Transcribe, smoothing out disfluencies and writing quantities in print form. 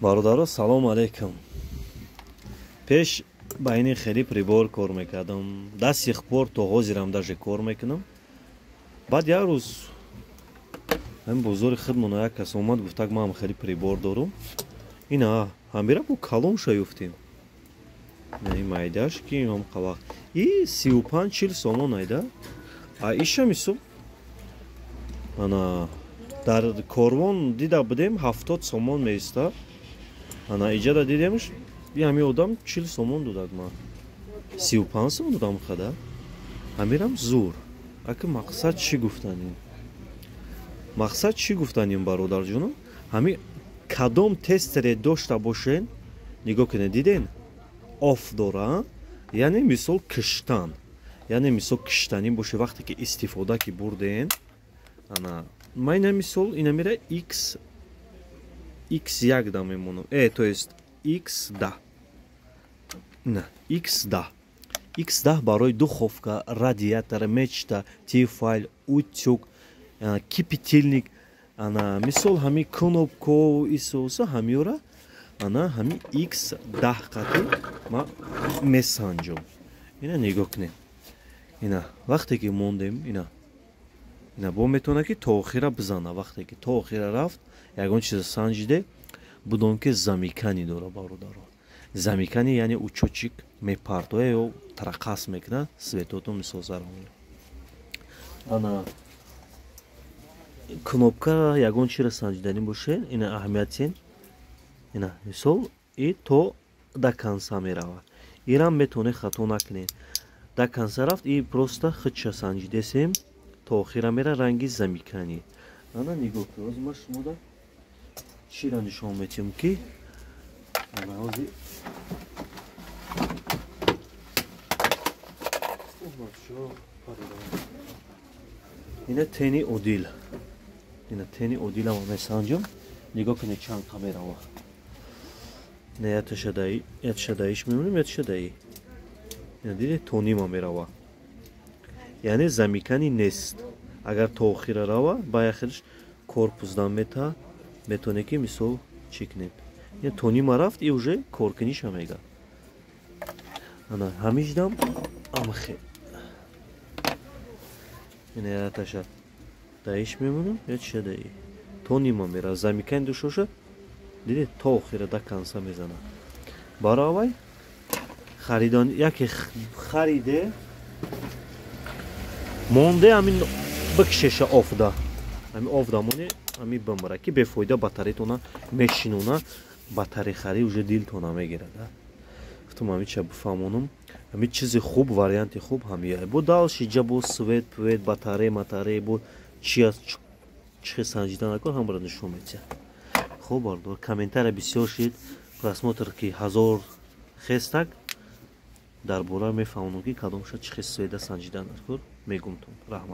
Бародаро, салом алейкум. Пеш ба ини хеле прибор кор мекардам. До сих пор то ҳозирам даже кор мекунам. Баъд як рӯз ҳамин бозори хидмона як кас омад, гуфтак, ман хеле прибор дорум. Ина ҳамира бо калон шаюфтем. Ин майдаш ки ҳам қавақт. И 35-40 сомон айда. А иша мисол ана дар корвон дида будем, 70 сомон меиста. Ана иҷада дидемш, ҳами одам 40 сомон додад, ма 35 сомон додам хада. Ҳамирам зур. Аки мақсад чӣ гуфтанем? Мақсад чӣ гуфтанем, бародарҷонам? Ҳами кадом тестере дошта бошен, нигоҳ кунед, диден? Оф дора, яъне мисол киштан. Яъне мисол киштанӣ боше, вақте ки истифода ки бурден, ана ма ина мисол ина мера x x1 да мемонам. То есть x10. На, x10. X10 барои духовка, радиатор, мечта, Тефаль, утюг, кипятильник, ана мисол ҳами кнопко исоса ҳамиёра ана ҳами x10 қати ма месанҷом. Ина нигоҳ кунед. Ина вақте ки мондем, ина ина бо метавона ки то охира бизана. Вақте ки то охира рафт, ягон чиза санҷиде, будон ки замикани дора, бародаро. Замикани яъне учётчик мепартоя ё тараққас мекунад, светото мисол зарон. Ана кнопка ягон чиро санҷиданӣ боше, ина аҳамиятсен. Ина мисол и то до конца меравад. Ирам метавонед хато накунед. До конца рафт и просто худша санҷидесем, то охира мера, ранги замикани. Ана нигоҳ кунед, ҳозир ман шумода чиро нишон метиҳам ки ана ҳозир ина тени одил. Ина тени одилам месанҷам. Нигоҳ кунед чанд камерава. Ина яташа даиш мемонем, яташа даи. Ина дидед, то нима мерава. Яъне замикани нест. Агар то охира рава, ба яхелш корпус дам мета, метавонед ки мисол чӣ кунед. Ина то нима рафт и уже коркуниша мега. Ана ҳамиждам амхе. Ина яташа даиш мемонам, яташа даи. То нима мера, замикани душоша, дидед, то охира до конца мезана. Баравай харидон яке хариде монде ҳамин бикшеша офда. Ҳамин офда моне, ҳамин бимра ки бефоида батареятона мешинона, батарехарӣ уже дилтона мегирад. Гуфтам ҳамин ча бифаҳмонам. Ҳамин чизи хуб, варианти хуб ҳамия. Бо дальше ҷа бо свет, пвет, батарея, матарея, бо чи аст, чӣ санҷида накун, ҳамаро нишон медиҳад. Хуб, бародар, комментария бисёр шид, просмотр ки 1000 хестак дар бора мефаҳмонам ки кадомша чӣ хел света санҷида накун, мегумтон. Раҳмат.